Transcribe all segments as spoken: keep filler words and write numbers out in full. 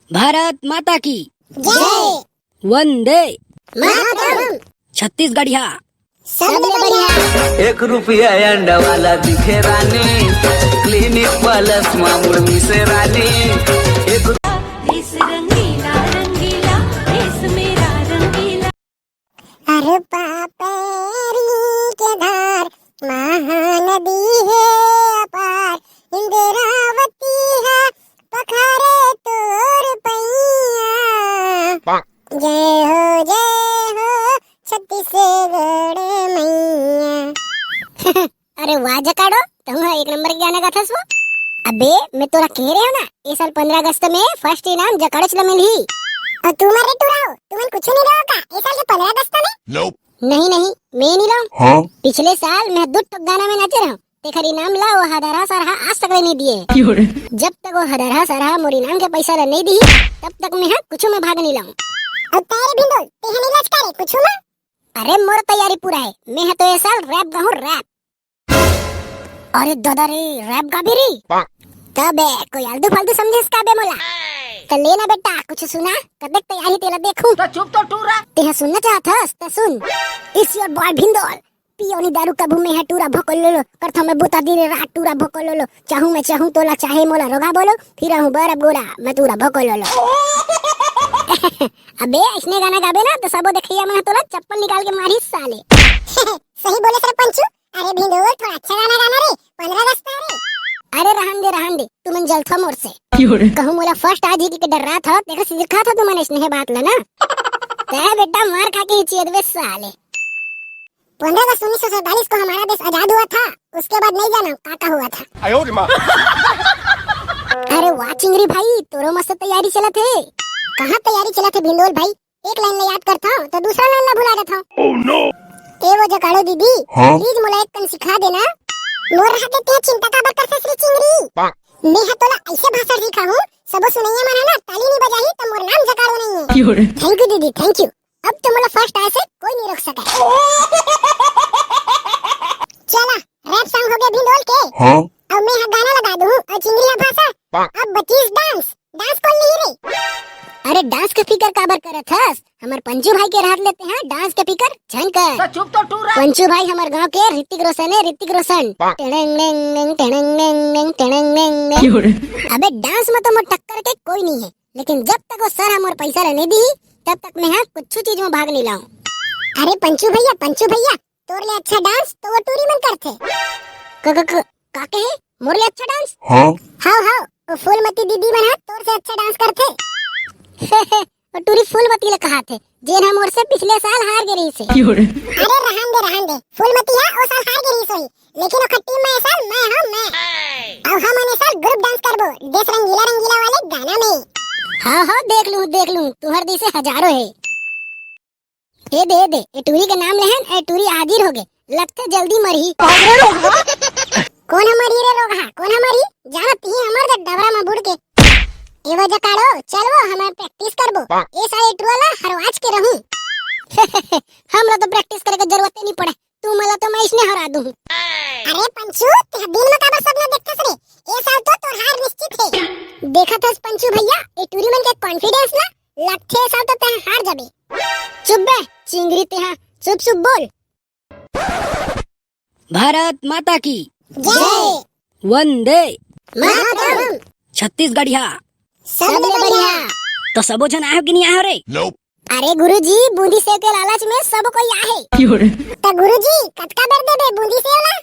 भारत माता की जय। वंदे मातरम। छत्तीसगढ़िया सबले बढ़िया। एक रुपया अंडा वाला दिखे रानी, क्लिनिक प्लस मा मुड़ मिसे रानी। एक इस रंगीला रंगीला, इस मेरा रंगीला। अरे पापेरी के धार, महानदी हे अपार, इंद्रावती हा पखारे तोर पैया। जय हो, जय हो, छत्तीसगढ़ मैया। अरे वाह जकाड़ो, तुम एक नंबर के गाना गाथस वो। अबे, मैं तोला कह रहे हो ना, ए साल पंद्रह अगस्त में फर्स्ट इनाम जकाड़ोच ला मिलही। और तुमन रे टूरा हो, तुमन कुछ नहीं रहो का ए साल के पंद्रह अगस्त में? नहीं, नहीं, मैं नहीं लाऊं। हाँ? पिछले साल मैं दो ठो गाना में नाचे रहूं, तेखर इनाम ला वो हदरहा सरहा आज तक ले नहीं दिए। जब तक वो हदरहा सरहा मोर इनाम के पैसा ला नहीं दी, तब तक मैं हा कुछ में भाग नहीं लाऊं। और तेरे भिंडोल, तेहा नहीं लचका रे कुछ में? अरे मोर तैयारी पूरा है, मैं हा तो ये साल रैप गाहूं, रैप। अरे दादा रे, रैप गाबे रे? तबे कोई आलतू फालतू समझेस का बे मोला? त ले ना बेटा, कुछ सुना, कतेक तैयारी तेला देखूं। तो चुप तो टूरा। तेहा सुनना चाहत हस त सुन। It's your boy भिंदोल। पियोनी दारू कभू में है टूरा भोको लोलो, करथो मैं बुता दिन रात टूरा भोको लोलो। चाहूं मैं चाहूं तोला चाहे मोला रोगा बोलो, फिर हूं बरफ गोला मैं टूरा भोको लोलो। अबे ऐसने गाना गाबे ना तो सबो देखैया मन ह तोला चप्पल निकाल के मारही साले। सही बोले सर पंचू। अरे भिंडोल, थोड़ा अच्छा गाना गाना रे, पंद्रह अगस्त आ रे। अरे रहन दे, रहन दे, तुमन जलथो मोर से। कहूं मोला फर्स्ट आ जी के डर्राथो, तेकर से सिखाथो तुमन स्नेह बात ला ना। तै बेटा मार खा के ही चेदबे साले। पंद्रह अगस्त उन्नीस सौ सैंतालीस को हमारा देश आजाद हुआ था, उसके बाद नहीं जाना का का हुआ था। आयो रे माँ। अरे वाह चिंगरी भाई, तोरो मस्त तैयारी चलत हे। कहाँ तैयारी चलत हे भिंडोल भाई? एक लाइन ला याद करथव तो दूसरा लाइन ला भुला देथव। Oh no! ए वो जकाड़ो दीदी, हाँ? प्लीज मोला एक कन सिखा देना। मोर रहते तें चिंता काबर करथस रे चिंगरी? मैं हा तोला ऐसे भाषण सिखाहूं, सबो सुनैया मन हा ना ताली नहीं बजाही त मोर नाम जकाड़ो नहीं है। क्यों रे? Thank you दीदी, thank you। अब तो मोला फर्स्ट आए से कोई नहीं रोक सके। चला, रैप सॉन्ग हो गया भिंडोल के। हाँ? अब मैं हा गाना लगा दूं और चिंगरी हा भाषण। अब बचीस डांस। डांस कोन लिही रे? अरे डांस के फिकर काबर करत हस? हमर पंचू भाई के रहत ले तें हा डांस के फिकर झन कर। तो चुप तो टूरा। पंचू भाई हमर गांव के ऋतिक रोशन है, ऋतिक रोशन। टेड़ेंग डेंग डेंग, टेड़ेंग डेंग डेंग, टेड़ेंग डेंग डेंग। क्यों रे? अबे डांस में तो मोर टक्कर के कोई नहीं है, लेकिन जब तक वो सर हमर पैसा ला नहीं दी, तब तक मैं हा कुछ चीज में भाग नहीं लाऊं। अरे पंचू भैया, पंचू भैया, तोर ले अच्छा डांस तो वो टूरी मन करथे। क-, क-, क-, का कहे? मोर ले अच्छा डांस? हाँ। हाव, हाव, वो फूलमती दीदी मन हा तोर से अच्छा डांस करथे। वो टूरी फूलमती ले कहाथे, जेन हा मोर से पिछले साल हार गे रहिस हे। क्यों रे? अरे रहन दे, रहन दे, फूलमती हा ओ साल हार गे रहिस होही, लेकिन ओखर टीम में ए साल मैं हूँ, मैं। अब हमन ए साल ग्रुप डांस करबो, देश रंगीला रंगीला वाले गाना में। हाँ, हाँ, देख लूँ, देख लूँ, तुहर जैसे हजारों है। ए दे, ए दे, ए टूरी के नाम लेहन, ए टूरी हाजिर हो गे। लगथे जल्दी मरही। कोन ह मरही रे रोगहा? कोन ह मरही? जानो तिही हमर दे डबरा म बुड़ के। ए वो जकाड़ो, चल वो, हमन प्रैक्टिस करबो। ए साले टुरा ला हरवाच के रहूं। हमला तो प्रैक्टिस करे के जरूरत नहीं पड़े, तुमला तो मैं इसने हरा दूं। अरे पंचू, ते दिन में काबर सपना देखथस रे? ए साल तो तोर हार निश्चित हे। देखत हस पंचू भैया, ए टूरी मन के कॉन्फिडेंस ला, लगथे ए साल तो ते हार जाबे। चुप बे, चिंगरी तेहा, चुप चुप बोल। भारत माता की जय। वंदे मातरम। छत्तीसगढ़िया सबले बढ़िया। तो सबो झन आए हो कि नहीं आए हो रे? अरे गुरुजी, बूंदी सेव के लालच में सब कोई आहे। त गुरुजी, कतका बेर देबे बूंदी सेव ला?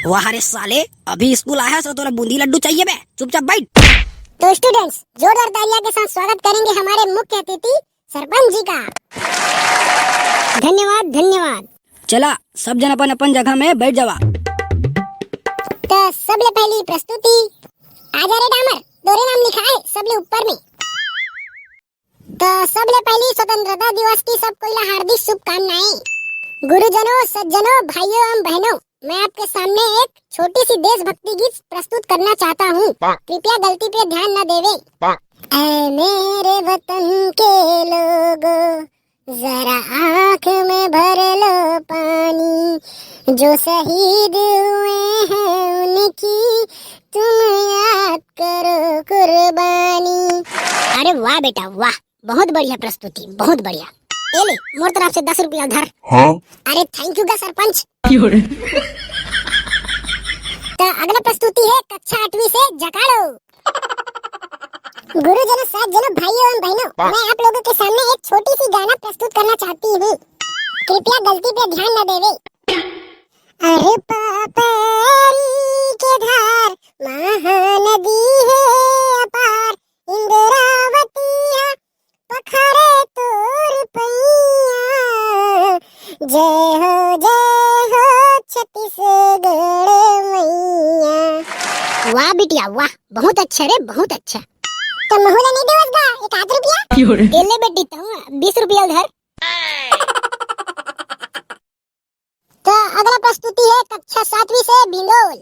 वाह रे साले, अभी स्कूल आया सो तोला बूंदी लड्डू चाहिए बे, चुपचाप बैठ। तो स्टूडेंट्स, जोरदार तालियां के साथ स्वागत करेंगे हमारे मुख्य अतिथि सरपंच जी का। धन्यवाद, धन्यवाद। चला, सब जन अपन अपन जगह में बैठ जावा। त सबले पहली प्रस्तुति, आजा रे डामर, तोरे नाम लिखा है सबले ऊपर में। त सबले पहली स्वतंत्रता दिवस की सब कोई ला हार्दिक शुभकामनाएं। गुरुजनों, सज्जनों, भाइयों एवं बहनों, मैं आपके सामने एक छोटी सी देशभक्ति गीत प्रस्तुत करना चाहता हूँ। कृपया गलती पे ध्यान न देवे। ऐ मेरे वतन के लोगों, जरा आंख में भर लो पानी, जो शहीद हुए हैं उनकी तुम याद करो कुर्बानी। अरे वाह बेटा वाह, बहुत बढ़िया प्रस्तुति, बहुत बढ़िया। ए ले, मोर तरफ से दस रुपया धर। हाँ? अरे thank you गा सरपंच। तो अगला प्रस्तुति है कक्षा आठवीं से जकाड़ो। गुरुजनों, साथ जनों, भाइयों एवं बहनों, मैं आप लोगों के सामने एक छोटी सी गाना प्रस्तुत करना चाहती हूँ। कृपया गलती पे ध्यान न देवे। अरे पापेरी के धार, महानदी है अपार, इंद्रावती है पखारे तोर पैया। जय हो, जय हो छत्तीसगढ़ मैया। वाह बिटिया वाह, बहुत अच्छा रे, बहुत अच्छा। तो महू ला नहीं देवस गा एक आध रुपया? ए ले बेटी, तहूँ बीस रुपया उधर। तो अगला प्रस्तुति है कक्षा सातवीं से भिंडोल।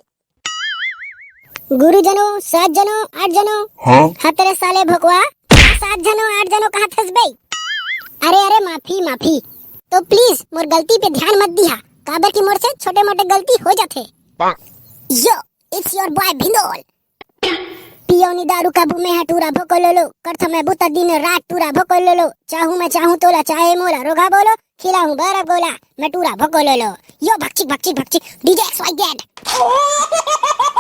गुरुजनों, सात जनों, आठ जनों। हाँ? हाँ तेरे साले भोकवा, सात जनों, आठ जनों कहाँ थस बे? अरे, अरे, माफी, माफी। तो please मोर गलती पे ध्यान मत दिहा, काबर कि मोर से छोटे मोटे गलती हो जाथे। Yo, it's your boy भिंडोल। पियौनी दारू का बुमे हा टूरा भोको लोलो, करथो मैं बुता दिन रात टूरा भोको लोलो, चाहूँ मैं चाहूँ तोला, चाहे मोला रोगा बोलो, खिलाहूँ बर्फ गोला, मैं टूरा भोको लोलो। Yo भक्चिक भक्चिक भक्चिक, DJ X Y Z।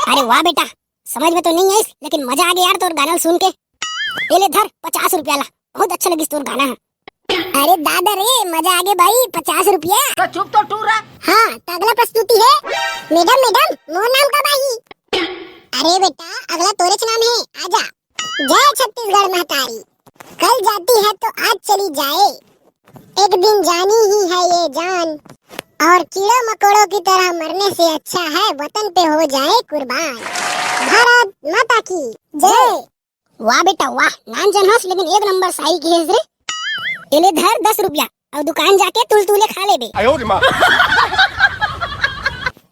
अरे वाह बेटा, समझ में तो नहीं आइस, लेकिन मजा आ गया यार तोर गाना सुन के। ए ले धर पचास रुपया ला, बहुत अच्छा लगिस तोर गाना। अरे दादा रे, मजा आ गया भाई, पचास रुपया। तो चुप तो टूरा। हाँ, तो अगला प्रस्तुति है मैडम, मैडम, मोर नाम का बाही। अरे बेटा, अगला तोरेच नाम है, आजा। जय छत्तीसगढ़ महतारी। कल जाती है तो आज चली जाए, एक दिन जानी ही है ये जान, और कीड़ों मकोड़ों की तरह मरने से अच्छा है वतन पे हो जाए कुर्बान। भारत माता की जय। वाह बेटा वाह, नान जन हस लेकिन एक नंबर शायरी के हस रे। ए ले धर दस रुपया, अउ दुकान जाके तुलतुले खा लेबे।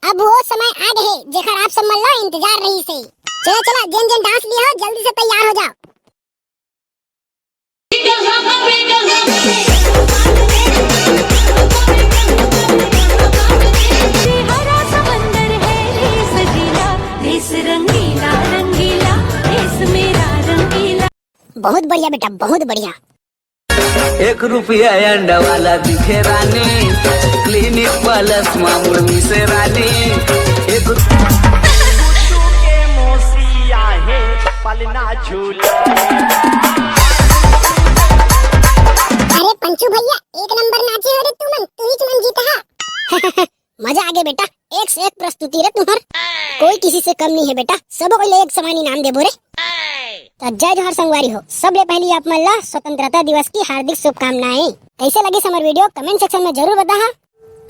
अब वो समय आ गए जेकर आप सब मन ला इंतजार रहिसे। चला चला, जेन जेन डांस लिया हो, जल्दी से तैयार हो जाओ। हरा समंदर है ये सजीला, देश रंगीला रंगीला, देश मेरा रंगीला। बहुत बढ़िया बेटा, बहुत बढ़िया। एक रुपया अंडा वाला दिखे रानी, क्लिनिक प्लस मामूल मिसे रानी। एक के मौसी आहे पलना झूला। अरे पंचू भैया, एक नंबर नाचे हो रे तुमन, तू ही तुमन जीत हा। मजा आ गया बेटा, एक से एक प्रस्तुति रे तुम्हर। कोई किसी से कम नहीं है बेटा, सबो कोई ले एक समान इनाम देबो रे। तो जय जोहार संगवारी हो, सबले पहली आप मन ला स्वतंत्रता दिवस की हार्दिक शुभकामनाएं। कैसे लगिस हमर video, comment section में जरूर बताहा।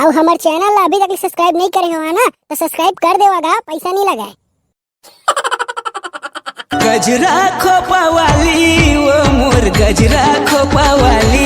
अउ हमर channel ला अभी तक subscribe नहीं करे हो ना, तो subscribe कर देवा गा, पैसा नहीं लगे। गजरा खोपा वाली, वो मोर गजरा खोपा वाली।